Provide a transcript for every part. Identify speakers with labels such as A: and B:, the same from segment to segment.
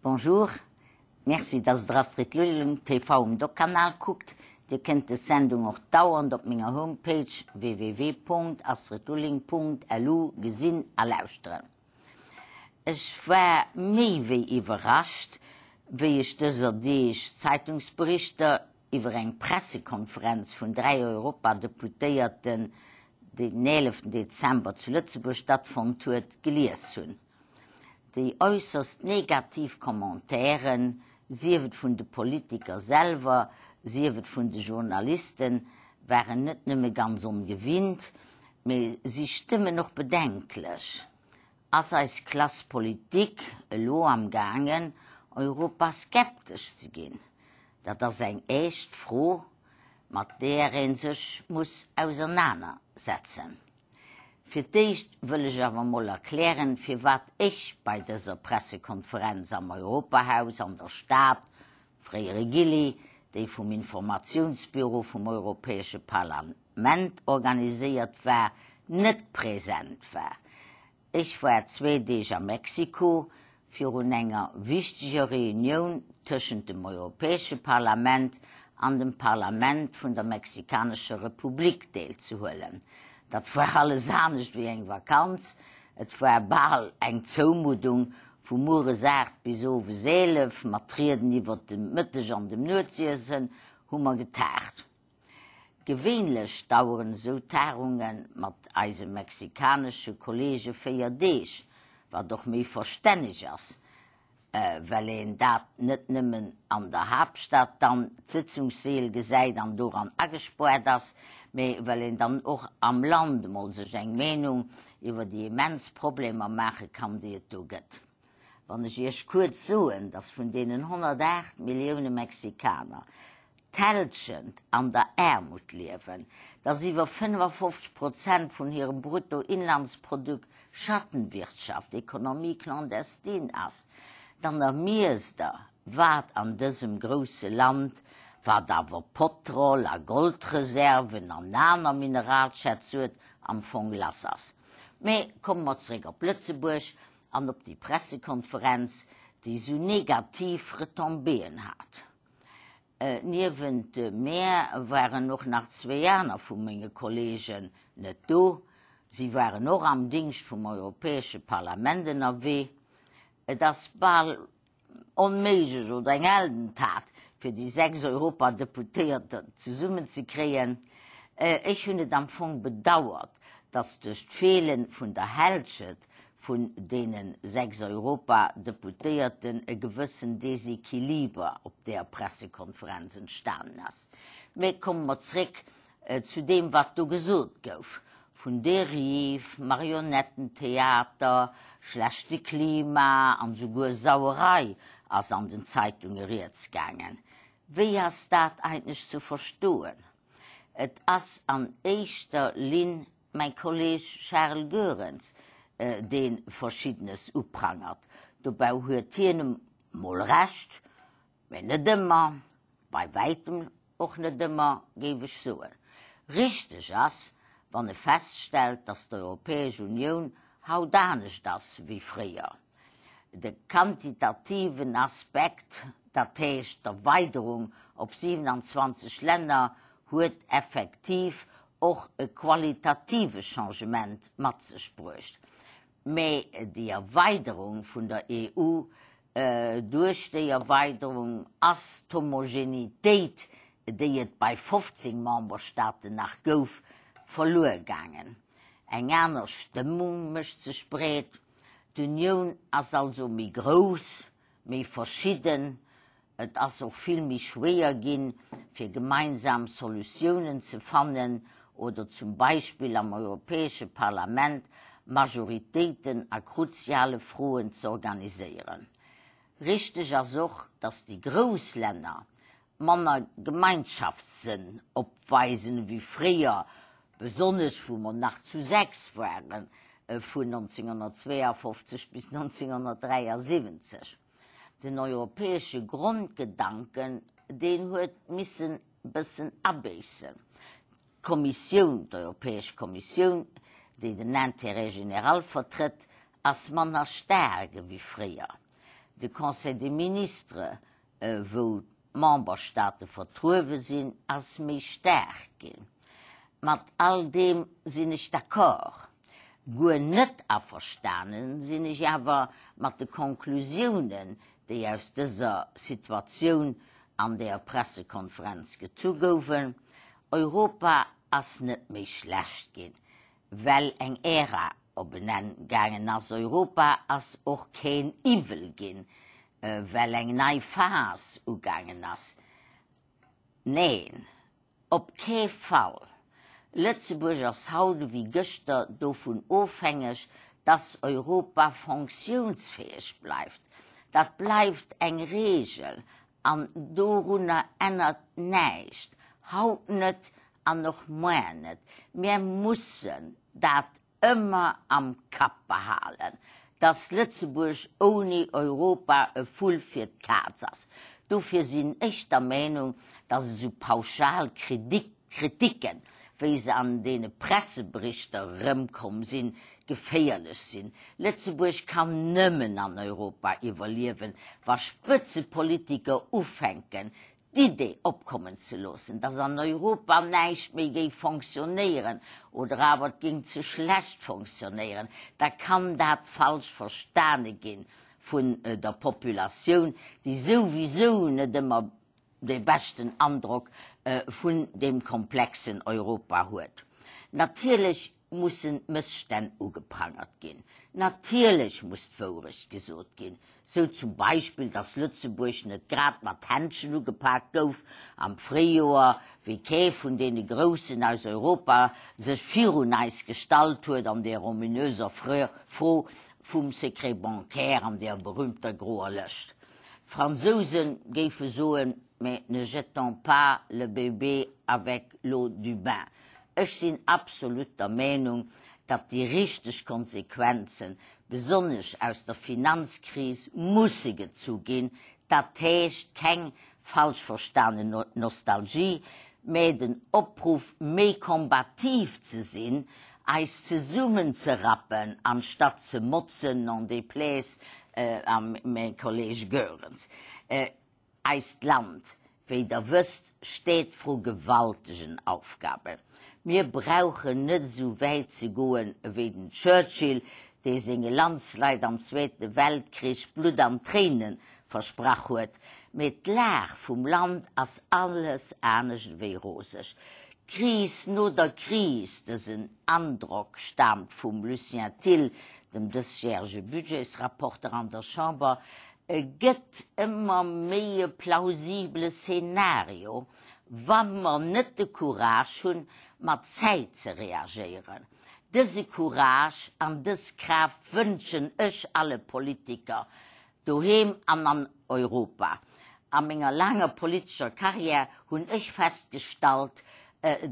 A: Bonjour, merci dass der Astrid Lulling TV um Doc-Kanal kuckt. Dir kënnt des Sendung och dauernd op menger Homepage www.astridlulling.lu gesinn a lauschteren. Ech war méi wéi iwwerrascht, wéi ech dëser Deeg Zeitungsberichter iwwer eng Pressekonferenz vun 3 Europadeputéierten, déi den 11 Dezember zu Lëtzebuerg stattfonnt huet, gelies hunn. Déi äusserst negativ Commentairen, sief et vun de Politiker selwer, sief et vun de Journalisten, waren net nëmme ganz ongewinnt, mee si stëmmen och bedenklech. Ass eis Classe politique elo am gaangen, europaskeptesch ze ginn? Dat ass eng eescht Fro, mat där ee sech muss ausernanersetzen. Fir d'éischt wëll ech awer mol erklären, firwat ech bei dëser Pressekonferenz am Europahaus an der Stad, fréiere Gilli, déi vum Informatiounsbüro vum Europäesche Parlament organiséiert war, net present war. Ech war zwee Deeg a Mexiko virun enger wichteger Reunioun tëschent dem Europäesche Parlament an dem Parlament vun der Mexikanescher Republik deelzehuelen. Dat war alles anescht wéi eng Vakanz, et war bal eng Zoumuddung, vu mueres 8 bis owes 11, mat Rieden iwwert dem Mëtteg an dem Nuetsiessen hu mer getagt. Gewéinlech daueren esou Tagungen mat eise mexikanesche Kollege 4 Deeg, wat och méi verstänneg ass, well een dat net nëmmen an der Haaptstad dann d'Sëtzungsseel gesäit an doran agespoart ass, mee well een dann och am Land emol sech eng Meenung iwwer déi immens Problemer maache kann, déi et do gëtt. Wann ech Iech kuerz soen, dass vun deenen 108 Millioune Mexikaner d'Hälschent an der Aarmut liewen, dass iwwer 55 Prozent vun hirem Bruttoinlandsprodukt Schattenwirtschaft, Économie clandestine, ass, dann ermiesst Der, wat an dësem grousse Land, wat awer Potrol a Goldreserven an aner Mineralschätz huet, am Fong lass ass. Mä komme mer zeréck op Lëtzebuerg an op déi Pressekonferenz, déi esou negativ Retombéeën hat. Niewent mär waren och nach zwéi aner vu menge Kolleegen net do. Si waren och am Dingscht vum Europäesche Parlament ënnerwee. Et ass bal onméiglech oder eng Heldentat, fir déi 6 Europadeputéierter zesummenzekréien. Ech hunn et am Fong bedauert, datt duerch d'Feele vun der Hälschet vun deene 6 Europadeputéierten e gewëssen Desequiliber op där Pressekonferenz entstanen ass. Mä komme mer zréck zu deem, wat do gesot gouf, vun Dérive, Marionettentheater, schlechte Klima an esouguer Sauerei ass an den Zeitunge rieds gaangen. Wéi ass dat eigentlech ze verstoen? Et ass an éischter Linn mäi Kolleg Charles Goerens, dee Verschiddenes uprangert. Dobäi huet hien emol Recht, Mä net ëmmer, bei wäitem och net ëmmer, géif ech soen. Richteg ass, wann e feststellt, datt d'Europäesch Unioun haut anescht ass wéi fréier. De quantitativen Aspekt, dat heescht d'Erweiderung op 27 Länner, huet effektiv och e qualitative Changement mat sech bruecht. Mä déi Erweiderung vun der EU, duerch déi Erweiderung ass d'Homogenitéit, déi et bei 15 Memberstaaten nach gouf, verluer gaangen. Eng aner Stëmmung mécht sech breet. D'Unioun ass also méi grouss, méi verschidden, Et ass och vill méi schwéier ginn, fir gemeinsam Solutiounen ze fannen oder zum Beispill am Europäesche Parlament Majoritéiten a kruziale Froen ze organiséieren. Richteg ass och, datt déi grouss Länner manner Gemeinschaftssënn opweisen ewéi fréier, besonnesch wou mer nach zu 6 waren, vun 1952 bis 1973. Den europäesche Grondgedanken, deen huet missen e bëssen abéissen. D'Kommissioun, d'Europäesch Kommissioun, déi den Intérêt général vertrëtt, ass manner staark ewéi fréier. De Conseil des ministres, wou d'Memberstaate vertruewe sinn, ass méi staark ginn. Mat all deem sinn ech d'accord. Guer net averstane sinn ech awer mat de Conclusiounen, déi aus dëser Situatioun an där Pressekonferenz gezu gouwen. Europa ass net méi schlecht ginn, well eng Ära op en Enn gaangen ass. Europa ass och keen Iwwel ginn, well eng nei Phas ugaangen ass. Neen, op kee Fall! Lëtzebuerg ass haut ewéi gëschter dovun ofhängeg, dass Europa fonctiounsfäeg bleift. Dat bleift eng Regel an dorunner ännert näischt, haut net an och muer net. Mir mussen dat ëmmer am Kapp behalen, dass Lëtzebuerg ouni Europa e Vull fir d'Kaz ass. Dofir sinn ech der Meinung, dass esou pauschal Kritiken, wéi se an deene Presseberichter erëmkomm sinn, geféierlech sinn. Lëtzebuerg kann nëmmen an Europa iwwerliewen, wa Spëtzepolitiker ufänken, d'Idee opkommen ze loossen, dass an Europa näischt méi géif fonctionnéieren oder awer et géing ze schlecht fonctionnéieren, da kann dat falsch verstane gi vun der Populatioun, déi souwisou net ëmmer dee beschten Androck vun deem komplexen Europa huet. Natierlech mussen d'Mësstänn ugeprangert ginn. Natierlech muss d'Wourecht gesot ginn, sou zum Beispill, datt Lëtzebuerg net grad mat Händschen ugepak gouf am Fréijoer, wéi kee vun deene Groussen aus Europa sech virun eis gestallt huet an där ominöser Fro vum Secret bancaire an där berühmter groer Lëscht. D'Fransouse géife soen, Mais ne jetons pas le bébé avec l'eau du bain. Ech sinn absolut der Meenung, datt déi richteg Konsequenzen, besonnesch aus der Finanzkris, musse gezu ginn, dat heescht keng falsch verstanen Nostalgie, mä den Opruff méi kombativ ze sinn, eis zesummenzerappen anstatt ze motzen, n'en déplaise à mes collèges Goerens. Eist Land, wéi Der wësst, steet vru gewaltegen Aufgaben. Mir brauchen net esou wäit ze goen ewéi den Churchill, dee senge Landsleit am Zweete Weltkrich Blutt an Tréine versprach huet, mee d'Lag vum Land ass alles anescht ewéi roseg. Kris no der Kris, dësen Androck staamt vum Lucien Thill, dem dësjärege Budgetsrapporter an der Chamber, gëtt ëmmer méi e plausibele Szenario, wa mer net de Courage hunn, mat Zäit ze reagéieren. Dëse Courage an dës Kraaft wënschen ech alle Politiker, doheem an an Europa. A menger laanger politescher Karriär hunn ech festgestallt,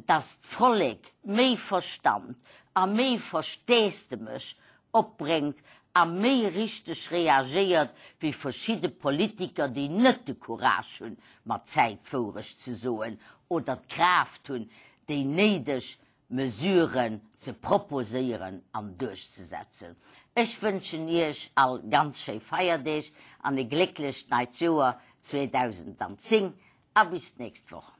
A: dass d'Vollek méi Verstand a méi Versteesdemech opbréngt a méi richteg reagéiert wéi verschidde Politiker, déi net de Courage hunn, mat Zäit d'Wourecht ze soen oder d'Kraaft hunn, déi néideg Mesuren ze proposéieren an duerchzesetzen. Ech wënschen Iech all ganz schéi Feierdeeg an e glécklecht neit Joer 2010 a bis d'nächst Woch.